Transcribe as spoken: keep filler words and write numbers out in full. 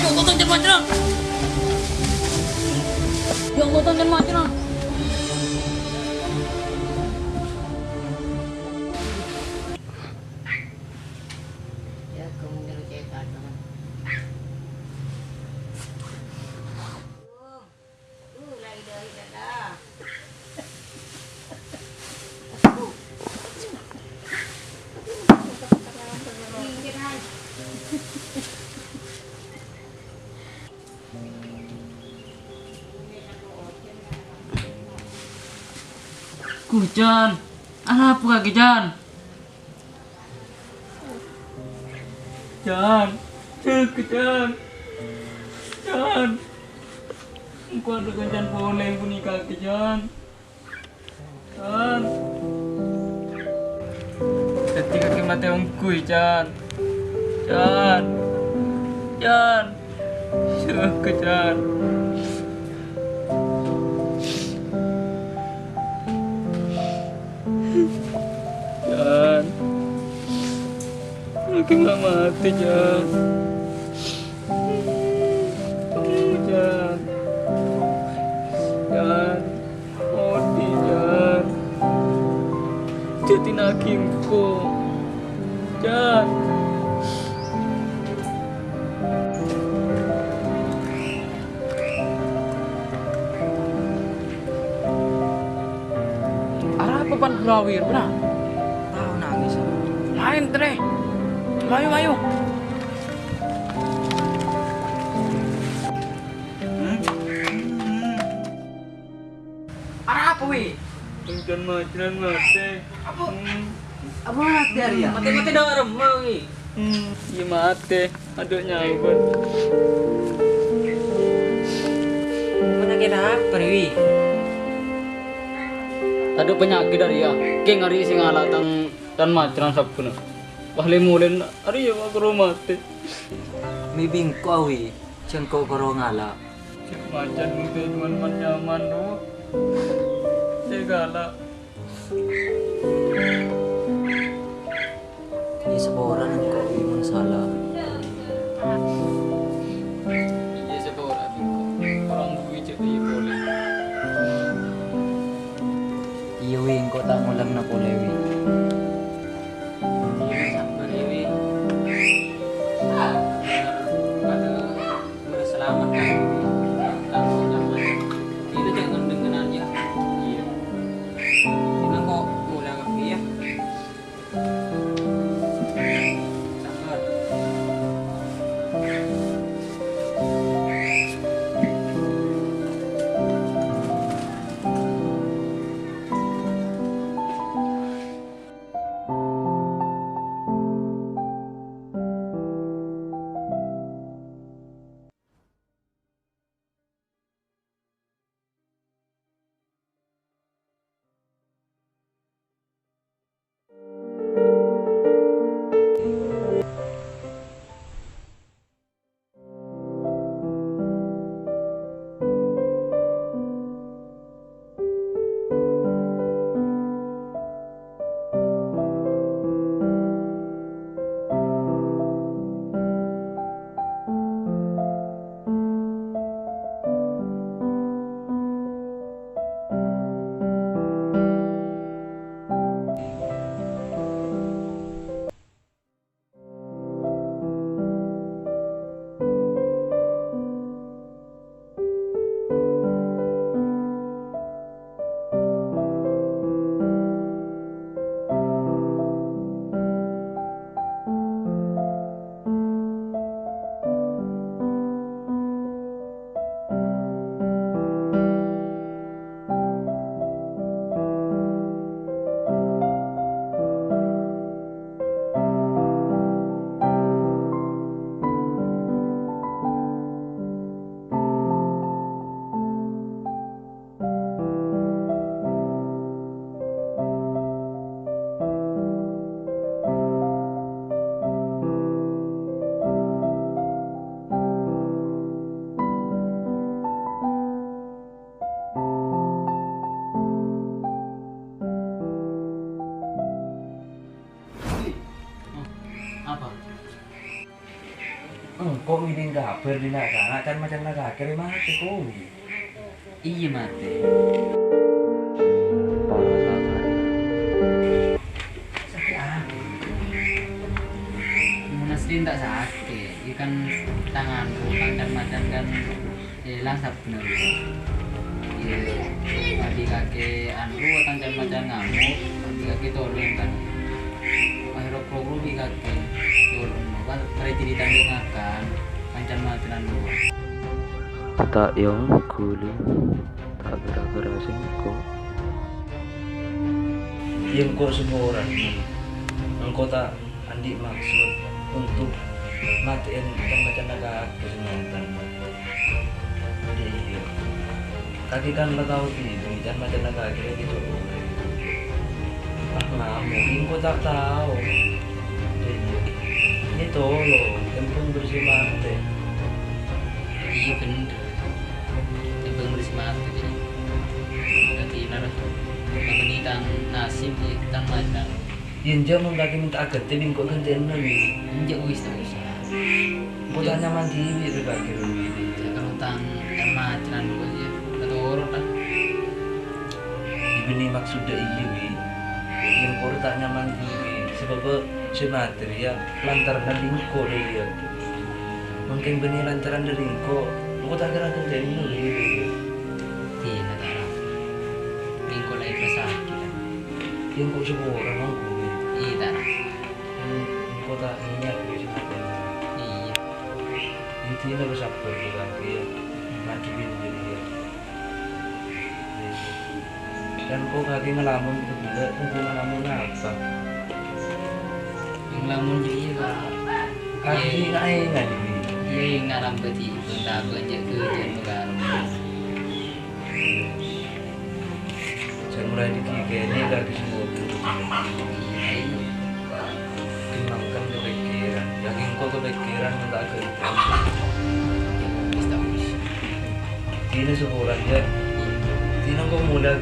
Tonton, jangan macem. Yang tonton, jangan macem. Ghu, Jan. Arapa kakè, Jan? Jan. Jâgâ, Jan. Jan. Engko' adhu kancana polè, engko' nèka kakè, Jan. Jan. Dhâddhi kakè matè ongghuy, Jan. Jan. Jan. Jâgâ, Jan. Jan. Kakè ma' matè, Jan. Jan. Jan. Odi, Jan. Jâ' dina'aghi engko', Jan. Arapa pan Bro Awi, Bro? Tao nangès. Laèn, Tre. Mayu, mayu. Arapa, Wi? Bângkèn majnan matè. Apa? Hmm. Apa matè arèya? Matè-matè dâ' remma, Wi. Hmm, iyâ matè. Adhu nyawa. Panyakèt apa, Wi? Adhu panyakèt arèya. Kèng arèya sè ngala' tang, tang majnan sabbhânna. Wah, lè-molèna arèya ma' karo matè. Mè' bi' engko', Wi. Jhâ' engko' karo ngala'. Cè' macan mutè cuman man-nyaman, ro. Cè' gala'. Iyâ, saporana engko' mon sala. Iyâ, saporana engko'. Orèng buwi cè' iyâ polè. Iyâ, Wi, engko' ta' ngolangana polè, Wi. Iyâ, sabbhâr, yâ, Wi. Sabbhâr. Aduh. Udah selamat kan? Tahu kan? Itu jangan dengan aja. Iya. Ini kok udah ngerti ya? Sabar. Bâr dina kana' can-macanna kakè rè matè, Kowi. Iyâ, matè. Sakè' apa? Mon asli ta' sakè', iyâ kan tangan, kan can-macan kan, eh, lang sabbhân. Iyâ, abit kakè anu, tang can-macan ngamok, abit kakè tolong kan. Akhirnya koko bi' kakè tolong, kan, parèjhi tanggung akan, kan can-macan anu. Ta' èongghu, Li, ta' ghârâ-ghârâ sèngko'. Iyâ, engko' saporana. Engko' ta' andi' maksud untuk matè'è can-macanna kakè sè nonton. Iyâ. Kakè kan la tao dhibi', can-macanna kakè lagi tolong. Pas ngamok, engko' ta' tao. Iyâ. Iyâ tolong, kembhâng bherri' matè. Iyâ, bhender. Kembhâng bherri' matè, jârèya. Dhâddhi, nar, mangkana tang nasib, iyâ, tang macan. Iyâ, enjâ' mon kakè mènta aghântè, bi' engko' ghântèna, Wi. Enjâ', wis, ta' osa. Engko' ta' nyaman dhibi', rè, kakè, Wi. Jhâ' karo tang can-macan, kok, iyâ. Katoro, ta'? Iyâ, bânnè maksodda iyâ, Wi. Iyâ, engko' rè ta' nyaman dhibi'. Sabâb sè matè rèya lantaranna bi' engko', rè, iyâ. Mon kèng bânnè lantaran dhâri engko', engko' ta' kèra ghântèna, Wi, rè, iyâ. Dina, ta', Raf. Engko' la èkasakè'è. Iyâ, engko' saporana, Wi. Iyâ, ta', Raf. Engko' ta' nèyat, Wi, sè matèna. Iyâ. Intina, Wi, sabbhâr, Wi, kakè, iyâ. Ngadhebbhi dhâddhiyâ. Dan kok kakè ngalamun kebelet, engko' ngalamun apa? Ngalamun jârèya, Kak. Kakè, iyâ, enga'-enga' dhibi'. Iyâ, enga' rambâ' dhibi', bân ta' bânnya' ghâjâna, Kak. Jhâ' molaè dhâddhi kènè', kakè, sè ngoḍâ. Iyâ, iyâ. Mangkana kapèkkèran. Yâ, engko' kapèkkèran, ta' ghântè. Wis, ta', wis. Dina saporana, yâ. Dina engko' molè.